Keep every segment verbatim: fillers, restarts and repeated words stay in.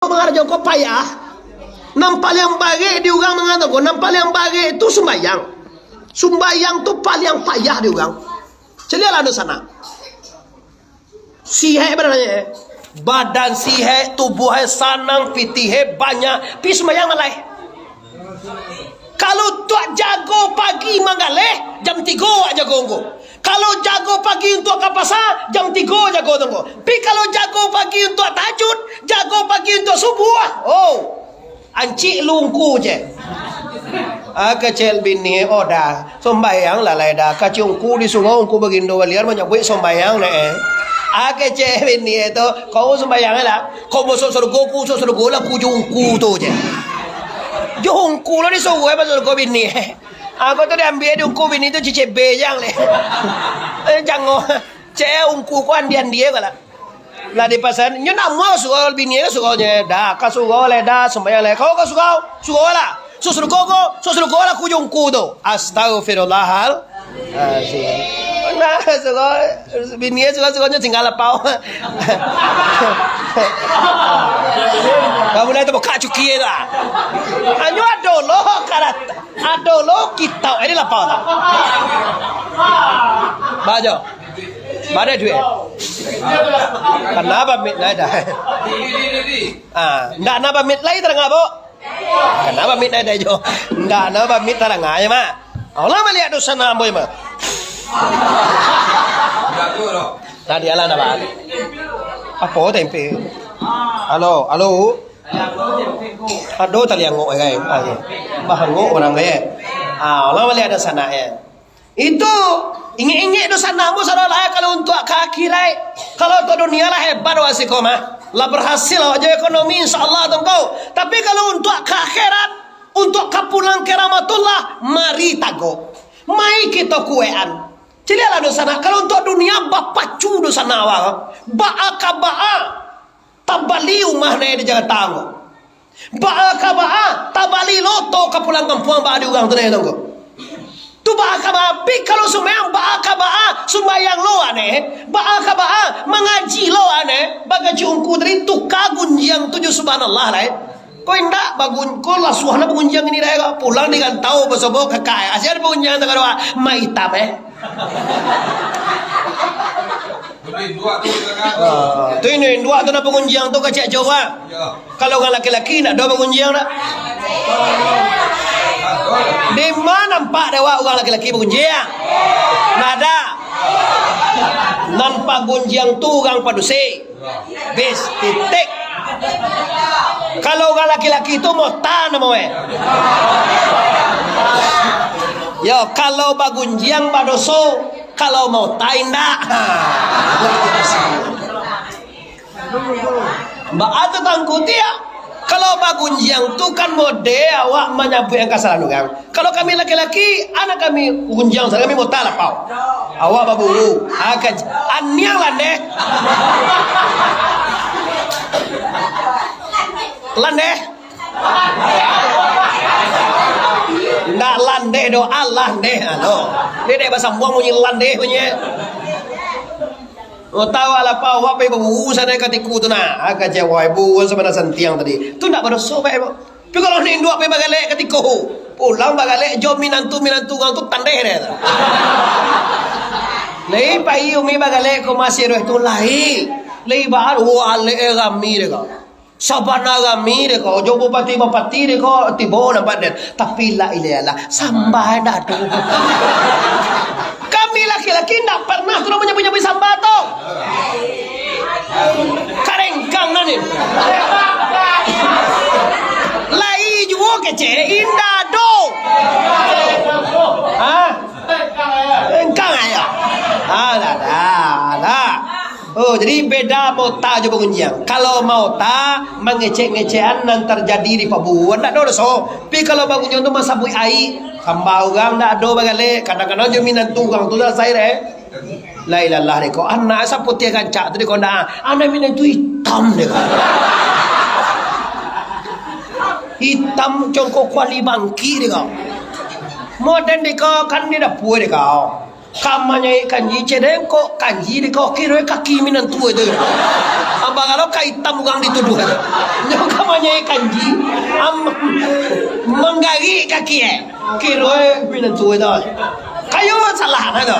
mangarajo ko payah. Nan paliang barek di urang mangarajo ko, nan paliang barek tu sumbayang. Sumbayang tu paliang payah di urang. Caliaklah ado sanak. Sihek badan e. Badan sihek, tubuah e sanang, pitih e banyak, pi sumbayang lalai. Kalau untuak jago pagi manggaleh, jam tigo awak jago ngko. Kalau jago pagi untuak ka pasa, jam tigo jago tu ngko. Pi kalau jago pagi untuak tahajud, jago pagi untuak subuah, oh, ancik lu ngku, cek. Ah, kecek bini, oh dah, sumbayang lah lai dah. Kacik ngku di surau, ngku bagindo balian manyabuik sumbayang ne, eh. Ah, kecek bini tu, kau sumbayang lah. Kau masuk surga, ku masuk surga lah, ku jo ngku tu je. Jo ngku lo disuruh, eh, masuk surga bini. Aku tu diambiak di ngku bini tu cicibik jang leh. Eh, jango. Cek ngku ko andi-andi ko lah. Lah dipasan, nyo nak mau surau bini ko surau nyo. Dah, ka surau leh dah, sumbayang leh. Kau ka surau, surau lah. Su surga ko, su surga lah ku jo ngku tu. Astagfirullahal. Ah, si. Nah, surau, bini surau, surau nyo tinggal lapau. Kamu lah tu buka cuki tu lah. Anyo ado lo, karat. Ado lo kitab, ini lapau tak? Bajo. Mana duit? Kanapa mit lai dah? Ah, ndak napa mit lai tarang apo? Kanapa mit lai dah jo? Ndak napa mit tarang aja, Mak. Allah malihat dosa nak ambo, Mak. Tadi alah napa? Apo tempe? Halo, halo. Ado tali angok, eh, kai. Ah, iya. Bah angok urang, kai. Ah, ulang baliak ado sanak, eh. Itu, ingek-ingek dosa nak ambo sadolah, eh, kalau untuak ka akhirat. Kalau untuak dunia lah hebat awak siko mah. Lah berhasil awak jo ekonomi, insya Allah tu ngko. Tapi kalau untuak ka akhirat, untuak ka pulang ka rahmatullah, mari tago. Mai kito kuekan. Caliaklah dosa nak, kalau untuak dunia bapacu dosa nak awak. Baa ka baa. Tabali umah nai di Jakarta ko. Baa ka baa, tabali loto ka pulang kampuang baa di urang tu nai ko. Tu baa ka baa, pi kalau sumbayang baa ka baa, sumbayang lo aneh, baa ka baa, mangaji lo aneh, bagaji ungku tadi tuka gunjiang tu jo subhanallah lai. Ko indak bagun-, ko lasuah na bagunjiang ini dai ko, pulang di rantau basobok kakak, asia ada bagunjiang tu kaduo, mai itam eh. Ah, tu induak tu nak bagunjiang tu kacik jauah. Kalau urang laki-laki nak doh bagunjiang nak. Di ma nampak dek awak urang laki-laki bagunjiang? Ndak ada. Nan bagunjiang tu urang padusi. Bis, titik. Kalau urang laki-laki tu mota namo eh. Yo, kalau bagunjiang badoso, kalau mota indak. Baa tu tangkuti ya? Kalau bagunjiang tu kan mode awak manyabuik yang kasalahan urang. Kalau kami laki-laki, anak kami gunjiang sajo, kami mota lapau. Awak baburu, akan aniang landeh. Landeh. Ndak landeh doh, alah deh, ano. Dia dek basambuang bunyi landeh bunyi. Oh, tahu lah, Pak, awak pai bauru sana ka tiku tu nah. Ah, kacau, wai, buruan sabana santiang tadi. Tu ndak badoso, Pak, Pak. Tapi kalau ni induak pai bagalek ka tiku, pulang bagalek jo minantu-minantu urang tu tandeh deh tu. Lai pai umi bagalek ko masih roh tu lai. Lai baal, wo alek eh rami deh kau. Sabana rami deh ko, jo bupati-bupati deh ko, tibo nampak deh. Tapi la ilaha illallah, samba ndak ado. Kami laki-laki ndak pernah tu manyabui-nyabui samba tu. Karengkang nan ni. Lai juo kecek, indak ado. Ha? Engkang ayo. Alah, dah, dah. Oh, jadi beda mota jo bagunjiang. Kalau mota, mangecek-ngecekan nan tarjadi di paburuan, ndak ado doso. Tapi kalau bagunjiang tu masabuik aik, samba urang ndak ado bagalek. Kadang-kadang jo minantu urang tu lah sair, eh. Lai lalah deh ko. Anak saputiah gancak tu deh ko, ndak. Anak minantu itam deh ko. Itam congko kuali bangki deh ko. Moden deh ko, kan di dapua deh ko. Ka manyaik kanji, cedengkok kanji di kaki, kaki minantu itu. Abang, kalau ka itam urang dituduah. Nyo ka manyaik kanji, am-, manggarik kaki, eh. Kiro, eh, minantu itu. Kayo masalah, nah, tu.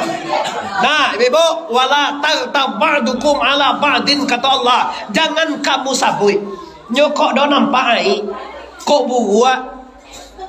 Nah, ibu-ibu, "Wala taghtab ba'dukum ala ba'din," kata Allah. Jangan kamu sabuik. Nyo kok do nampak ai, kok buruak,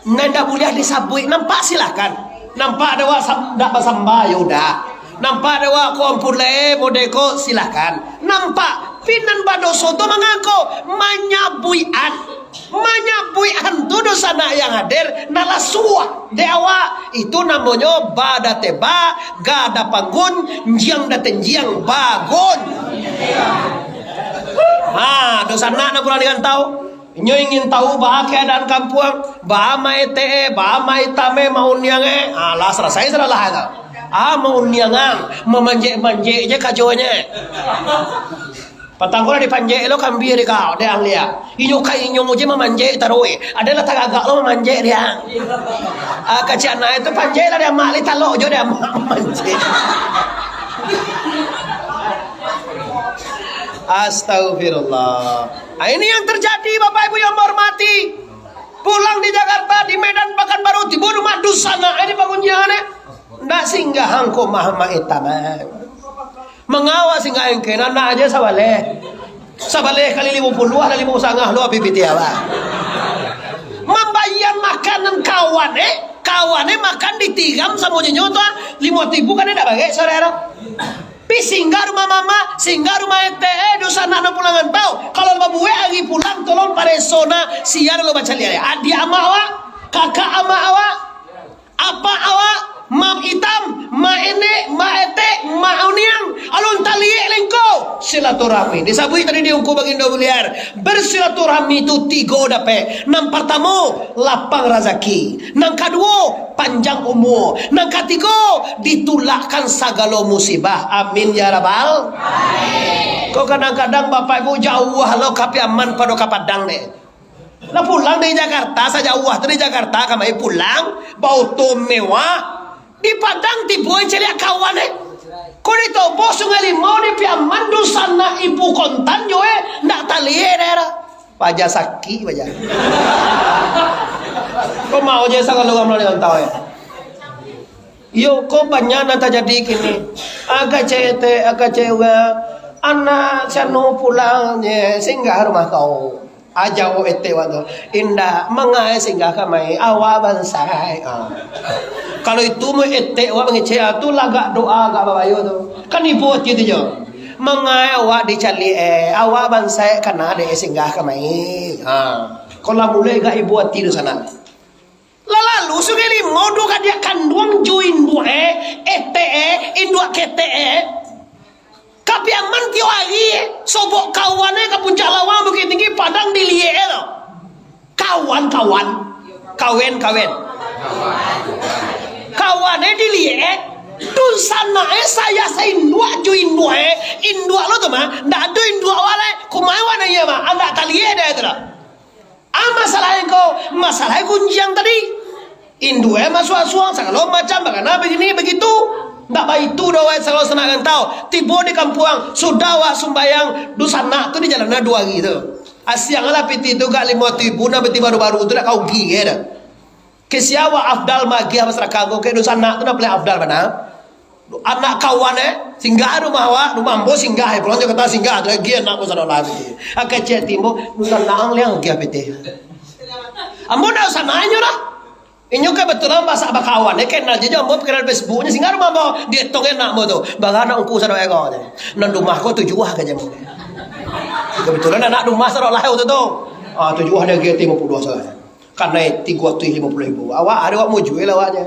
nan ndak buliah disabuik. Nampak, silakan. Nampak ado awak sam-, ndak basamba, yo udah. Nampak ado awak ko ampun lai, model ko, silakan. Nampak, pi nan badoso tu mangangko, manyabuikan. Manyabuikan tu, dunsanak yang hadir, ndak lah suah dek awak. Itu namonyo badateba, gada panggun, jiang datenjiang bagun. Ha, dunsanak nan pulang di rantau. Inyo ingin tahu baa keadaan kampuang, baa ma etek e, baa ma itam e, ma uniang e. Ha, lah salasai sudah lah itu. Ah, ma uniang ang, mamanjek-manjek je kajonyo. Patang ko lah dipanjek lo kambia di kau, dek ang liak. Inyo ka inyo je mamanjek taruih. Ado lah tagagak lo mamanjek dek ang. Ah, kecek anak itu panjek lah dek amak, lai talok jo dek amak mamanjek. Astagfirullah. Ah, ini yang terjadi, Bapak Ibu yang hormati. Pulang di Jakarta, di Medan, Pakanbaru, tibo rumah dunsanak, ini pangunjian, eh. Ndak singgah angko mah, ma itam, eh. Manga awak singgah engke, anak aja sabaleh. Sabaleh kali limo puluah, lah limo sangah lo api pitih awak. Mambayia makanan kawan, eh. Kawan, eh, makan ditiram samo nyo tu, ah. Limo ribu kan ndak barek, saudara. Pi singgah rumah mama, singgah rumah etek, eh, dunsanak nan pulang rantau. Kalau babuek ari pulang, tolong pareso na, sia lo bacaliak. Adiak amak awak, kakak amak awak, apak awak, mak itam, mak enek, mak etek, mak uniang, alun taliek lengko. Silaturahmi. Disabuik tadi di Ungku Bagindo Buliar. Bersilaturahmi tu tigo dapek. Nan partamo, lapang razaki. Nan kaduo, panjang umua. Nan katigo, ditulakkan sagalo musibah. Amin ya rabbal. Amin. Kok kadang-kadang Bapak Ibu jauah lo ka Piaman pado ka Padang deh. Lah pulang dari Jakarta, sajauah tu dari Jakarta kamari pulang, baoto mewah. Di Padang tibo caliak kawan eh. Ko di Toboh Sungai Limau di Piaman dunsanak ibu kontan jo eh, ndak taliek deh. Paja sakik, paja. Ko mau je sagalo urang malalui rantau, eh. Iyo, ko banyak nan tajadi kini. Agak cetek, agak cewek. Anak sianu pulang je, singgah rumah kau. Aja awak etek awak tu. Indak, mangai singgah kamai, awak bansaik. Ah. Kalau itu mau etek awak mangecek, ah, tu lagak doa, agak babayo tu. Kan ibo ati tu jo. Mangai awak dicaliak, eh, awak bansaik kana dek singgah kamai. Ha. Kalau mulai gak ibo ati tu sana. Lah lalu Sungai Limau tu ka diak kanduang jo induak eh, etek eh, induak ketek eh. Ka Piaman tiok ari eh, sobok kawan eh, ka Puncak Lawang, Bukittinggi, Padang diliek eh tu. Kawan-kawan. Kawen, kawen. Kawan eh diliek eh. Dunsanak eh, saya sainduak jo induak eh. Induak lo tu mah, ndak ado induak wak lai. Kumai wak nan iyo mah, andak taliek deh tu lah. Ah, masalah ko, masalah gunjiang tadi. Induak eh masuak suang, sagalo macam, bagana, bagini, bagitu. Ndak baitu doh, wai, sagalo sanak rantau. Tibo di kampuang, sudah wak sumbayang, dunsanak tu di jalan duo ari tu. Asiang lah pitih tu gak limo ribu, nan pitih baru-baru tu nak kau gi, ya dah. Kesian wak afdal magiah masyarakat ko, kek dunsanak tu nak paling afdal bana. Anak kawan eh, singgah rumah awak, rumah ambo singgah, eh, pulang jo kata singgah, tu lagi anak pun sadolah tu. Akecek timbul, dunsanak ang liang agiah pitih. Ambo ndak usah nanyo lah. Inyo kebetulan basak bakawan, eh, kenal je jo ambo, kenal Facebook, nyo singgah rumah ambo, dietong anak ambo tu. Bara anak ungku sadolah ko, je. Nan rumah ko tujuah ka je ambo. Kebetulan anak rumah sadolah tu tu. Ah, tujuah dia agiah limo puluah sadolah. Kanai tigo ratuih limo puluah ribu. Awak, ado awak mujua lah awaknyo.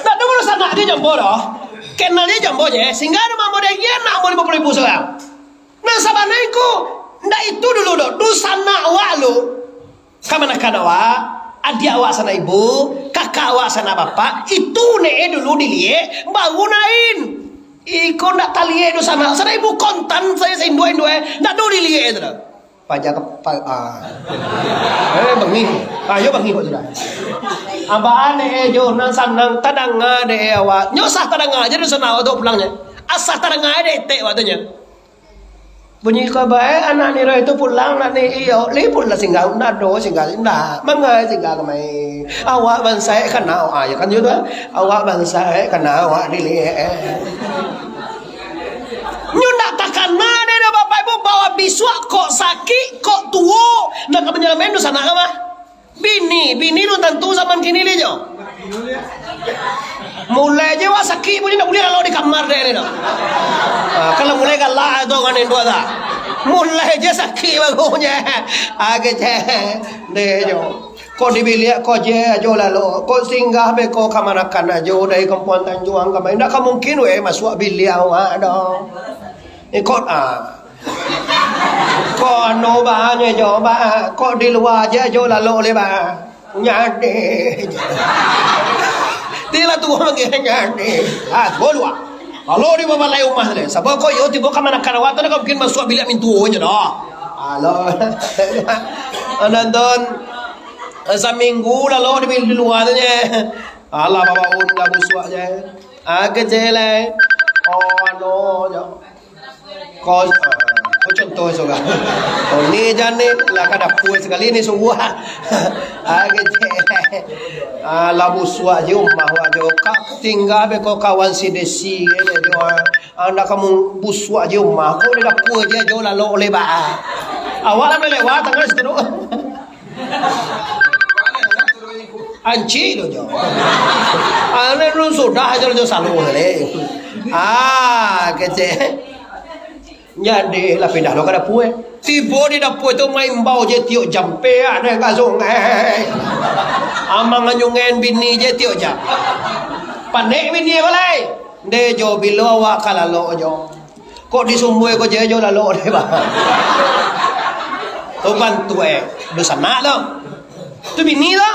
Ndak ado dunsanak di jo ambo doh. Kenal di jo ambo je. Singgah rumah ambo dek anak ambo limo puluah ribu surang. Nah, sabananyo ko, ndak itu dulu doh. Dunsanak awak lu. Kamanakan awak, adiak awak sanak ibu, kakak awak sanak bapak, itu nek eh dulu diliek, baru nain. Iko ndak taliek dunsanak. Sanak ibu kontan sajo sainduak-induak eh. Ndak ado diliek eh tu doh. Paja kepal, ah. Eh, bangih. Ah, yo bangih kok sudah. Abah dek e jo nan sanang tadanga dek e awak. Nyo sah tadanga je dunsanak awak tu pulangnyo. Asah tadanga dek etek awak tu nyo. Bunyi kabar e, anak Niroi tu pulang nak ni, iyo, li pulang singgah, ndak ado singgah, ndak. Mangai singgah kamari. Awak bansaik kana awak, yo kan, yo tu, eh? Awak bansaik kana awak diliek, eh. Nyo ndak takana dek e doh, Bapak Ibu, bahwa bisuak kok sakik, kok tuo, ndak ka manyamain dunsanak ka mah. Bini, bini tu tantu zaman kini li jo. Mulai je wak sakik bunyi ndak buliah lalok di kamar dek ni tu. Ah, kalau mulai galak tu kan induak tu. Mulai je sakik bagunyo. Ah, kecek. Dek jo. Kok di biliak ko je ajo lalok. Kok singgah beko kamanakan ajo dari Kampuang Tanjuang kamari. Ndak ka mungkin weh masuak biliak awak doh. Ikut ah. Ko anu ba nyo jo ba, ko di lua je jo lalok le ba. Nyadi. Ti lah tuo mangge nyadi. Ah, tuo lua. Lalu di babalai umah le. Sabab ko yo tibo kamanakan awak tu nak mungkin masuak biliak mintuo je doh. Alah. Nonton saminggu lalok di bil-, di lua tu je. Alah babaun lah busuak je. Ah, kecek lai. Oh, anu je. Ko, ah, ko contoh sajo. Oh, ni jan ni, lah ka dapua sakali ni subuah. Ah, kecek. Ah, lah busuak je umah awak jo. Ka tingga beko kawan si Desi, eh, jo, ah. Ah, ndak ka busuak je umah. Ko di dapua je jo lalok le ba. Awak lah lewat tangah situ tu. Ancik tu jo. Ane dulu sudah aja jo saluh tadi. Ah, kecek. Jadi lah pindah lo ka dapua. Tibo di dapua tu maimbau je tiok jam, "Peak deh ka sungai." Amang anyungan bini je tiok jam. Panek bini balai. Nde jo bilo awak ka lalok jo. Kok di sumbuah ko je jo lalok deh, bah. Tu bantuak, eh. Dunsanak tu. Tu bini tu.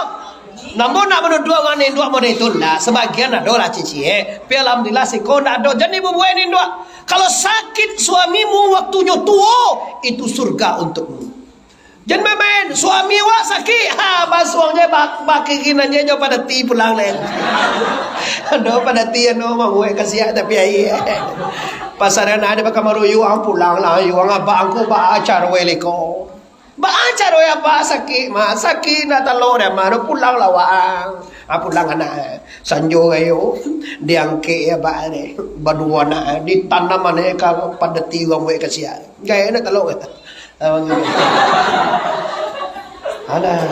Namo nak manuduah urang induak model itu ndak. Sabagian ado lah cici, eh. Tapi alhamdulillah siko ndak ado. Jadi bubuai induak. Kalau sakit suamimu waktunyo tuo, itu surga untukmu. Jan main-main, suami awak sakik, ha, basuang je, bak-, bakikinan je jo padati pulang lai. Ado padati anu mambuek kasiak tapi aia. Pasaran ado bakamaruyu, ang pulang lah, yu, ang abak angku baa caro e liko. Baa caro e abak sakik mah, sakik nak talok dah mah, pulang lah wak ang. Ha, pulang anak, sanjo ayo, diangkek abak ni, baduo anak, ditanam ane ka padati urang buek kasiak. Gaek nak talok. Alah.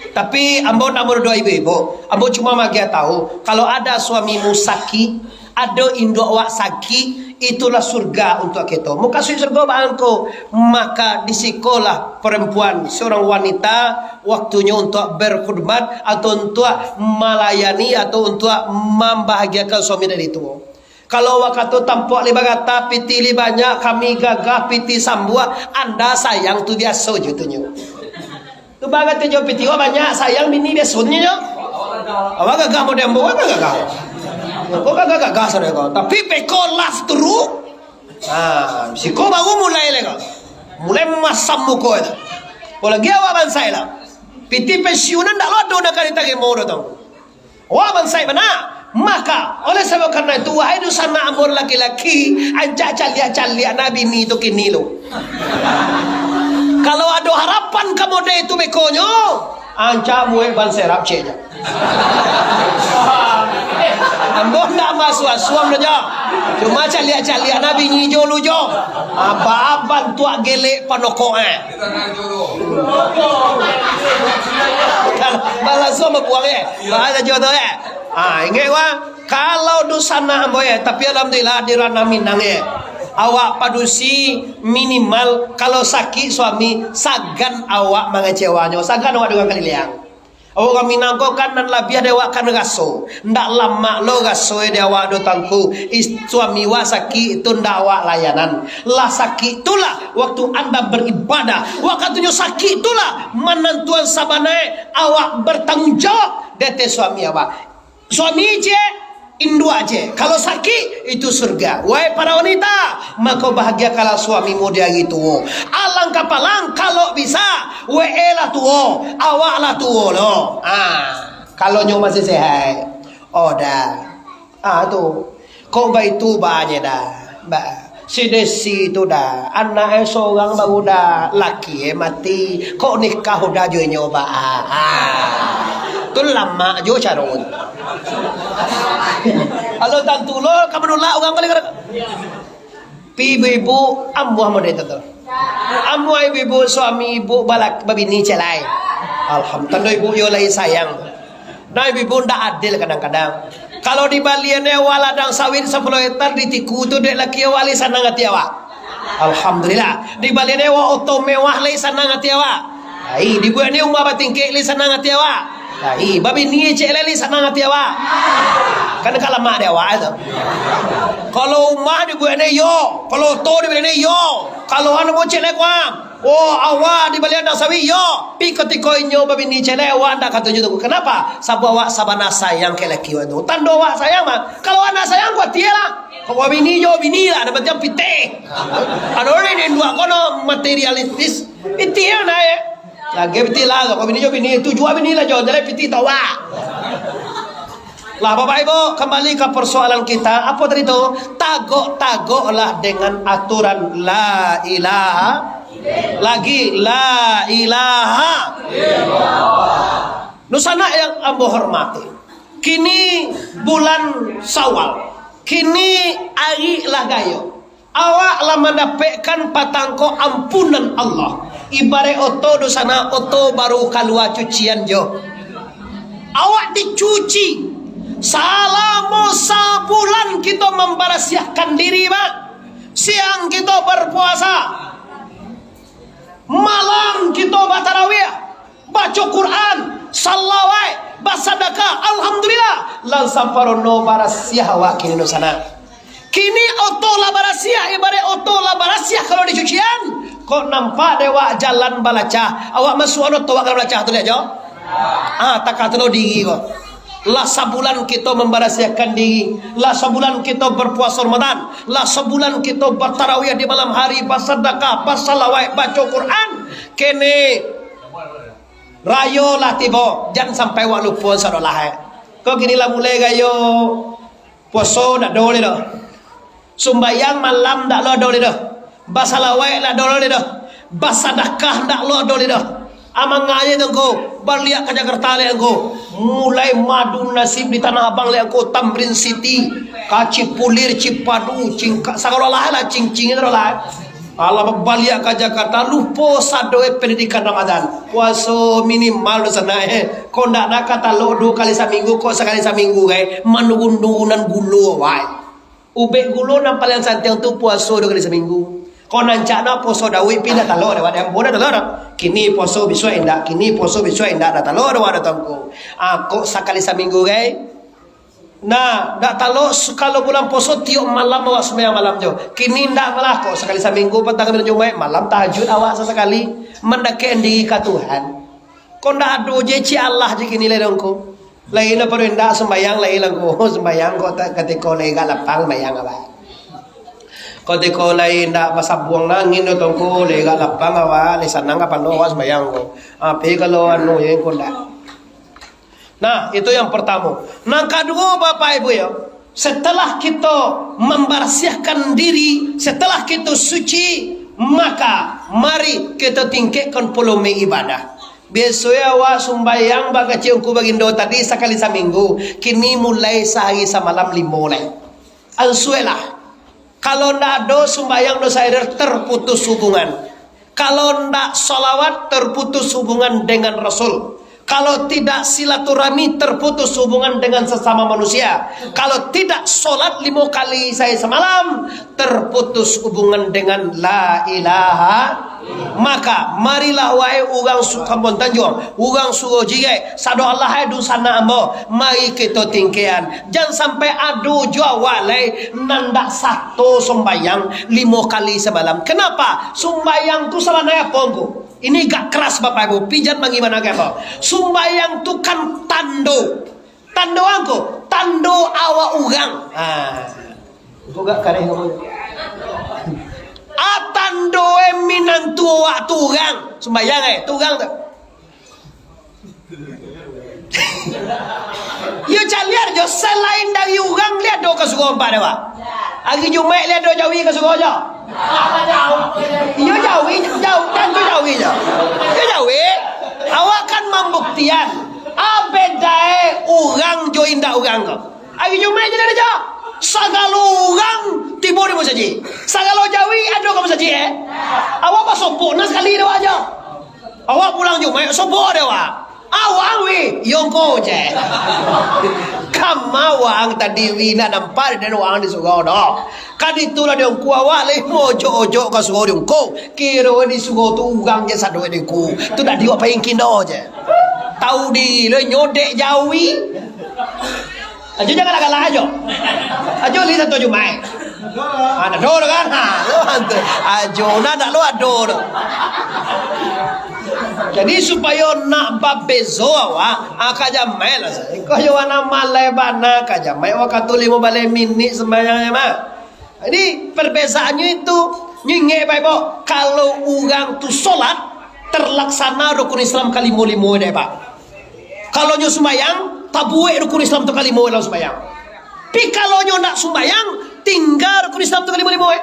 Tapi ambo ndak manuduah ibu-ibu. Ambo cuma magiah tahu, kalau ada suamimu sakik, ado induak awak sakik, itulah surga untuak kito. Mukasuik surga bangko, maka di sikolah perempuan, seorang wanita, waktunyo untuak berkhidmat atau untuak malayani atau untuak mambahagiakan suami dari tuo. Kalau awak kato tampuak lai barata, pitih lai banyak, kami gagah, pitih sambuah, anda sayang tu biaso je tu nyo. Tu barati jo pitih awak banyak, sayang bini biaso nyo. Awak gagah model ambo, awak gagah. Kok gagah-gagah saudara kau. Tapi beko love teruk. Ha, siko baru mulai lai kau. Mulai masam muko itu. Apolagi awak bansaik lah. Pitih pensiunan ndak lo ado nak ka ditarimo doh tu. Wah, bansaik bana. Maka, oleh sabab karano itu, wahai dunsanak ambo laki-laki, ancak caliak-caliak nah bini tu kini lo. Kalau ado harapan ka model itu bekonyo, ancak buek ban serap cek je. Ambo ndak masuak-suak doh jo. Cuma caliak-caliak nah bini jo lu jo. Abah-abah tuak gelek panokok eh. Balansuang babuang, eh. Bahasa Jawa tu, eh. Ah, ingat, wah. Kalau dunsanak ambo, eh, tapi alhamdulillah di ranah Minang, eh. Awak padusi minimal kalau sakik suami, sagan awak mangecewanyo, sagan awak dengan kaliliang. Urang Minang ko kan nan labiah di awak kan raso. Ndak lamak lo raso di awak do tangku. Is-, suami wak sakik tu ndak awak layanan. Lah sakik tu lah waktu anda beribadah. Wakatunyo sakik tu lah manantuan sabana e awak bertanggung jawab di ateh suami awak. Suami ciek, induak ciek. Kalau sakik, itu surga. Wahai para wanita, mako bahagiakanlah suamimu di hari tuo. Alang kapalang, kalau bisa, we lah tuo, awak lah tuo lo. Ah, kalau nyo masih sehat. Oh, dah. Ah, tu. Kok baitu banyo dah. Ba, si Desi tu dah. Anak e sorang baru dah. Laki e mati. Kok nikah udah jo inyo ba. Ah. Tu lamak jo caro tu. Kalau tantu lo, ka manulak urang kali. Pi ibu-ibu, amuah model tu. Amuah ibu-ibu, suami ibu balak-, babini ciek lai. Alhamdulillah, tando ibu yo lai sayang. Nah, ibu-ibu ndak adil kadang-kadang. Kalau dibalian e awak ladang sawit sapuluh hektar di Tiku tu, dek laki awak lai sanang ati awak. Alhamdulillah. Dibalian e awak oto mewah lai sanang ati awak. Lai, dibuek ni umah batingkek lai sanang ati awak. Lai, babini ciek lai, lai sanang ati awak. Kan ka lamak dek awak tu. Kalau umah dibuek ni yo, kalau oto dibalian ni yo, kalau anu bucek lai kuam. Oh, awak dibalian ladang sawit yo. Pi katiko inyo babini ciek lai, awak ndak katuju tu. Kenapa? Sabab awak sabana sayang ka laki awak tu. Tando awak sayang mah. Kalau awak ndak sayang, kuat tiek lah. Kok babini jo bini lah, ado macam pitih. Ado ni induak kono materialistis. Pitih lah naik. Lagi pitih lah, kok bini jo bini, tu jua bini lah jo, jalai pitih tawak. Lah, Bapak Ibu, kembali ke persoalan kita, apa tadi tu? Tagok-tagoklah dengan aturan la ilaha, lagi la ilaha. Dunsanak yang ambo hormati, kini bulan Syawal, kini ari lah gayo. Awak lah mandapekkan patang ko ampunan Allah. Ibaraik oto dunsanak, oto baru kalua cucian jo. Awak dicuci. Salamo sabulan kito mambarasiahkan diri, Pak. Siang kito barpuasa. Malam kito batarawiah, baco Quran, salawat, basadakah, alhamdulillah, lah samparono barasiah awak kini dunsanak. Kini oto lah barasiah, ibaraik oto lah barasiah kalau dicucian, kok nampak dek awak jalan balacah, awak masuakan oto awak ka balacah tu liek jo. Ah, takah tu lo diri ko. Lah sabulan kito mambarasiahkan diri, lah sabulan kito barpuaso Ramadan, lah sabulan kito batarawiah di malam hari, basadakah, basalawat, baco Quran. Kini rayo lah tibo, jan sampai awak lupo sadolah, eh. Ko kini lah mulai rayo, puaso ndak ado lai doh. Sumbayang malam ndak lo ado lai doh. Basalawat ndak ado lai doh. Basadakah ndak lo ado lai doh. Amangan aja tu ngko, baliak ka Jakarta lai ngko. Mulai madu nasib di Tanah Abang lai ngko, Tamrin City, ka Cipulir, Cipadu, Cingkak, sagalo lah lah, Cingcing itu lah. Alah, babaliak ka Jakarta, lupo sado e pendidikan Ramadan. Puaso minimal dunsanak, eh. Kok ndak nak ka talok duo kali saminggu, kok sakali saminggu, gai. Manurun-nurunan gulo, wai. Ubek gulo nan paliang santiang tu puaso duo kali saminggu. Kok nan cak nak puaso Daud pi ndak talok dek awak, dek ambo ndak talok doh. Kini puaso bisuak indak, kini puaso bisuak indak, ndak talok dek awak doh tu ngko. Ah, kok sakali saminggu, gai. Nah, ndak talok su-, kalau bulan puaso tiok malam awak sumbayang malam jo. Kini ndak malah, kok sakali saminggu patang kami Jumaik, malam tahajud awak sasakali, mandakek diri ka Tuhan. Kok ndak ado je, ciek alah je kini lai doh ngko. Lain apa doh indak sumbayang, lain lah ngko sumbayang kok ta-, katiko lai agak lapang sumbayang awak. Katiko lai indak basabuang angin doh tu ngko, lai agak lapang awak, lai sanang kapalo awak sumbayang ko. Tapi kalau anu je ngko ndak. Nah, itu yang pertamo. Nan kaduo, Bapak Ibu yo, setelah kito mambarasiahkan diri, setelah kito suci, maka mari kito tingkekkan volume ibadah. Biaso yo awak sumbayang bakecek Ungku Bagindo tadi sakali saminggu, kini mulai sahari samalam limo lai. Ansuelah. Kalau ndak ado sumbayang doh sairir, terputus hubungan. Kalau ndak salawat, terputus hubungan dengan Rasul. Kalau tidak silaturahmi, terputus hubungan dengan sesama manusia. Kalau tidak salat limo kali sahari samalam, terputus hubungan dengan la ilaha. Maka, marilah wahai urang su-, Kampung Tanjuang, urang Suro Jirek, sado alah hai dunsanak ambo, mari kito tingkekan. Jan sampai ado jo awak lai nan ndak sato sumbayang limo kali samalam. Kenapa? Sumbayang tu sabananyo apo, Ngku? Ini agak keras, Bapak Ibu, pi jan mangibanakan ambo. Sumbayang tu kan tando. Tando apo? Tando awak urang. Ha. Kok gak kareh ngomong? Ah, tando e Minang Tantu awak tu urang, sumbayang eh, tu urang tu. Yo caliak jo, salain dari urang, lai ado ka surau ampek dek awak? Ari Jumaik lai ado jawi ka surau jo? Iyo jawi, jauah, tantu jawi jo. Iyo jawi. Awak kan mambuktian, a bedae urang jo indak urang ko. Ari Jumaik je lah jo. Sagalo urang tibo di musajik. Sagalo jawi ado ka musajik, eh. Awak basopok nan sakali dek awak jo. Awak pulang Jumaik, sobok dek awak. Awak wi, yo ngko je. Kama wang tadi wi, nak nampak den wang di surau doh. Kan itulah di ngko awak lai mojok-ojok ka surau di ngko. Kiro di surau tu urang je sado di ngko. Tu tadi awak paingkin doh je. Tahu diri lo nyodek jawi. Ajo jan galak-galak ajo. Ajo lai Sabtu Jumaik. Ah, ado tu kan? Ha, tu, tu. Ajo, nah, dak lo ado tu. Jadi, supayo nak babezo awak, ah, ka jamaik lah. Kok yo wana malai bana ka jamaik, wakatu limo baleh minik sumbayangnyo mah. Jadi, perbezaannyo itu, nyo ingek baik, Bok. Kalau urang tu solat, terlaksana rukun Islam kalimo-limo dek, Pak. Kalau nyo sumbayang, tabuek rukun Islam tu kalimo dalam sumbayang. Tapi kalau nyo ndak sumbayang, tingga rukun Islam tu kalimo-limo, eh.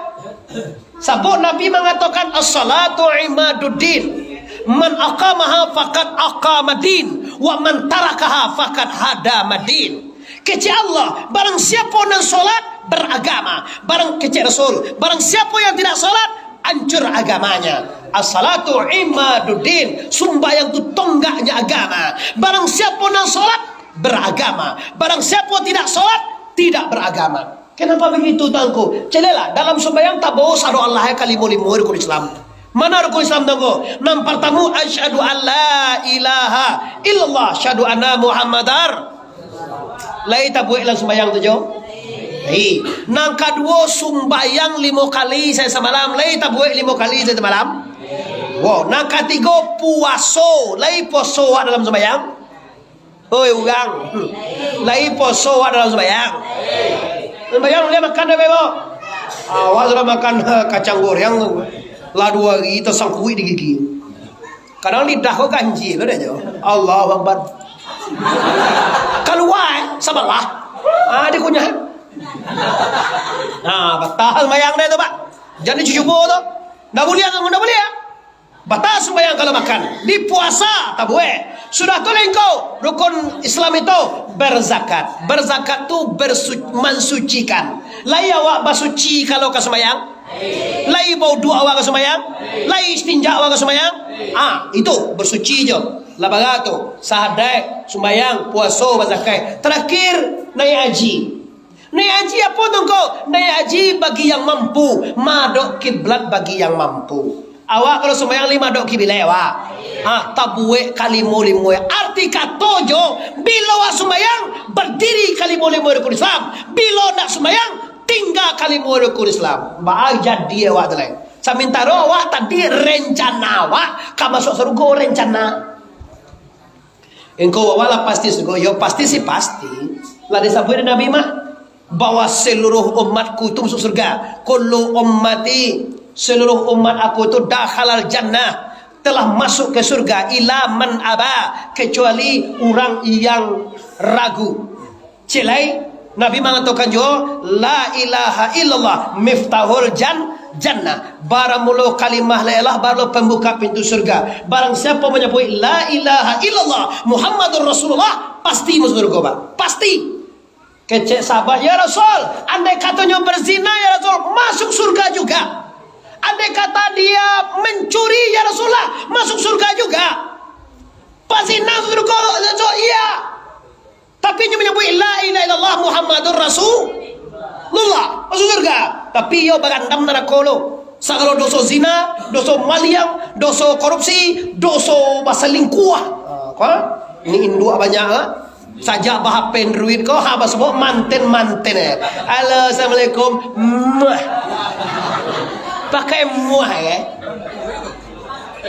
Sabab Nabi mangatokan, "As-salatu imaduddin. Man aqamaha faqad aqamaddin, wa man tarakaha faqad hadamaddin." Kecek Allah, barang siapo nan solat, beragama. Barang, kecek Rasul, barang siapo yang tidak solat, ancur agamanya. As-salatu imaduddin, sumbayang tu tonggaknya agama. Barang siapo nan solat, beragama. Barang siapo tidak solat, tidak beragama. Kenapa begitu, Tuanku? Caliaklah, dalam sumbayang tabawo sado Allah kalimo-limo rukun Islam. Mana rukun Islam, Tuanku? Nan partamo, asyhadu an la ilaha illallah, asyhadu anna Muhammadar. Lai tabuek dalam sumbayang tu, jo? Lai. Nan kaduo, sumbayang limo kali sahari samalam. Lai tabuek limo kali sahari samalam? Wo. Nan katigo, puaso. Lai puaso awak dalam sumbayang? Oi, urang. Lai puaso awak dalam sumbayang? Sumbayang, lai makan dah, Bebo? Awak sudah makan kacang goreng tu. Lah duo hari tasangkuik di gigi. Kadang lidah ko ganjil lo dek jo. Allahu Akbar. Kalua, eh, sabalah. Ah, dikunyah. Nah, batal sumbayang dek tu, Pak. Jan dicubo tu. Ndak buliah tu, ndak buliah. Batal sumbayang kalau makan. Di puasa, tabuek. Sudah tu lengkau rukun Islam itu berzakat. Berzakat tu bersu-, mansucikan. Lai awak basuci kalau ka sumbayang? Lai bauduak awak ka sumbayang? Lai istinja awak ka sumbayang? Ah, itu bersuci jo. Lah bara tu, sahadaik, sumbayang, puaso, bazakat. Terakhir, naiak haji. Naiak haji apo tu ngko? Naiak haji bagi yang mampu, madok kiblat bagi yang mampu. Awak kalau sumbayang lai madok kiblat awak. Ha, tabuek kalimo-limo. Arti kato jo, bilo awak sumbayang, badiri kalimo-limo rukun Islam. Bilo ndak sumbayang, tingga kalimo rukun Islam. Baa jadi awak tu lai. Samantaro awak tadi rencana awak ka masuak sarugo, rencana. Engkau awak lah pasti sarugo. Yo pasti sih pasti. Lah disabuik dek Nabi mah, bahwa seluruh umatku tu masuk surga. Kullu ummati, seluruh umat aku tu dakhalal jannah, telah masuk ke surga, illa man aba, kecuali urang yang ragu. Cek lai, Nabi mangatokan juo, "La ilaha illallah miftahul jan-, jannah." Bara mulo kalimah la ilaha, barulah pambuka pintu surga. Barang siapo manyabuik, "La ilaha illallah Muhammadur Rasulullah," pasti masuak surga, Pak. Pasti. Kecek sahabat, "Ya Rasul, andai katonyo berzina, ya Rasul, masuk surga juga. Andai kata dia mencuri, ya Rasulullah, masuk surga juga." Pazina masuk surga, Rasul, iya. Tapi inyo manyabuik, "La ilaha illallah Muhammadur Rasulullah," masuk surga. Tapi iyo barandam narako lo. Sagalo doso zina, doso maliang, doso korupsi, doso basalingkuah. Ah, ko? Ni induak banyak, ah. Sajak ba-H P Android ko, ha, basabok manten-manten, eh. "Halo, assalamualaikum." Muah. Pakai muah, eh.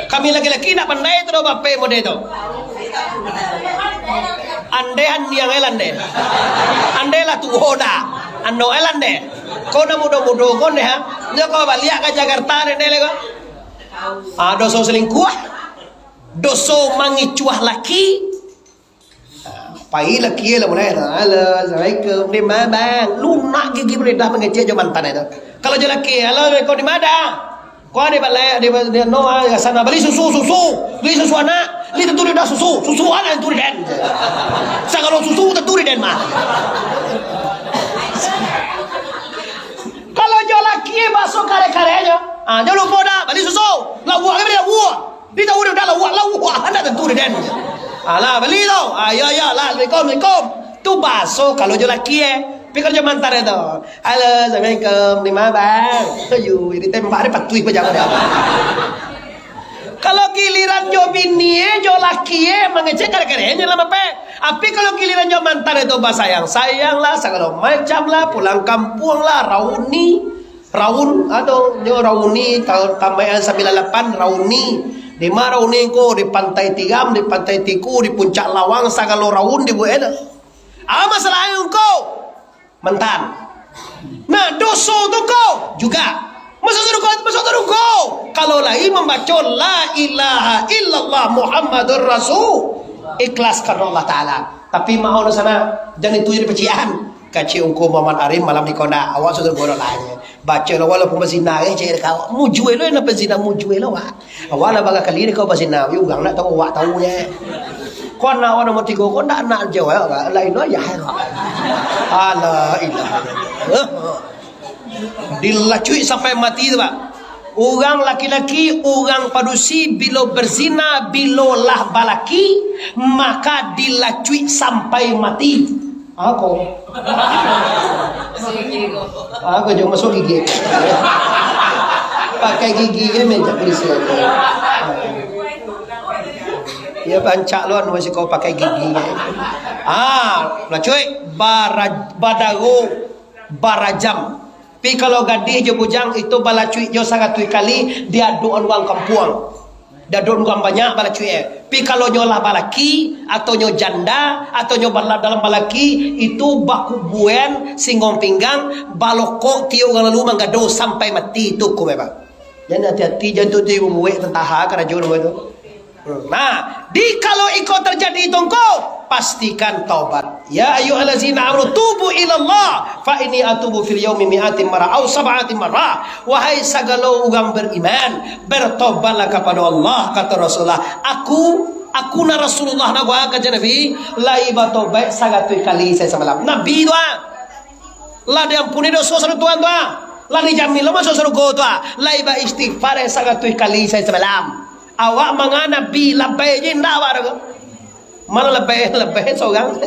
Kami laki-laki ndak pandai tu doh, bape mode tu. Ande andiang ai lande. Ande lah tuo dah. Ando ai lande. Ko nan mudo-mudo ko ndeh, ha? Nyo ko baliak ka Jakarta dek ndeh lai ko. Ah, doso selingkuh, doso mangicuah laki. Ah, pai laki lah mulai. "Halo, assalamualaikum. Di ma, bang?" Lunak gigi beredah mangecek jo mantan itu. Kalau jo laki, "Halo, assalamualaikum. Di ma?" "Ko di balai, di, di, no, ah, sana bali susu, susu. Bali susu anak. Li tantu di den susu. Susu anak tantu di den." Sagalo susu tantu di den mah. Kalau jo laki, baso kareh-kareh ajo. Ah, jan lupo dah, bali susu. Lauak, bali lauak. Di tahu dah lauak, lauak. Anak tantu di den. Alah, bali tu. Ah, ya, ya, lah, assalamualaikum, assalamualaikum. Tu baso kalau jo laki, eh. Tapi kalau jo mantan tu. "Halo, assalamualaikum. Di ma, bang?" Ayo, ditembak dia patuih pajalan dia. Kalau giliran jo bini, eh, jo laki, eh, mangecek kareh-kareh, jan lah mape. Tapi kalau giliran jo mantan itu basayang-sayang lah, sagalo macam lah, pulang kampuang lah, rauni. Raun, ado nyo rauni, ta-, tambahan sambilan lapan, rauni. Di ma rauni ko? Di Pantai Tiram, di Pantai Tiku, di Puncak Lawang, sagalo raun dibuek. Ah, masalah ko. Mantan. Nah, doso tu ko juga. Masuk surga, masuk surga. Kalau lai mambaco la ilaha illallah Muhammadur Rasul, ikhlas karena Allah Taala. Tapi maoh sana, jan itu jadi peciahan. Kacik ungku Muhammad Arif malam di konda, awak sudah borok lah. Baco lah walaupun bazina, eh, cek kau. Mujue lo, nak bazina, mujue lo, wak. Awak lah barangkali ni kau bazina, wi urang nak tahu, awak tahu je. Kau anak awak nomor tiga, kau ndak anak je, wak. Lain lo, ya, kau. Alah, ilah. Dilacuik sampai mati tu, Pak. Urang laki-laki, urang padusi, bilo berzina, bilo lah balaki, maka dilacuik sampai mati. Ako. Ako jo masuk gigi. Pakai gigi je meja polisi. Ya, pancak lo anu siko pakai gigi. Ah, lah cuy, bara-, badaro, barajam. Pi kalau gadih jo bujang itu balacuik jo saratuih kali di adok urang kampuang. Di adok urang banyak balacuik, eh. Pi kalau nyo lah balaki, atau nyo janda, atau nyo bala-, dalam balaki, itu bakubuan singgong pinggang, balokok tiok urang lalu manggado sampai mati tu ko memang. Jadi hati-hati jangan tu dibuek tentaha karajo namo tu. Nah, di kalau iko terjadi tungku, pastikan taubat. Ya ayyuhallazina amanu tubu ilallah fa inni atubu fil yaumi mi'ati marrah au sab'ati marrah. Wahai sagalo urang beriman, bertobatlah kepada Allah, kata Rasulullah. Aku, aku na Rasulullah na wa kata Nabi, lai batobat saratuih kali sahari samalam. Nabi tu ah. Lah diampuni doso sarutuan tu ah. Lah dijamin lo masuk sarugo tu ah. Lai baistighfar saratuih kali sahari samalam. Awak manga Nabi labai je indak awak tu. Malah labai, labai sorang.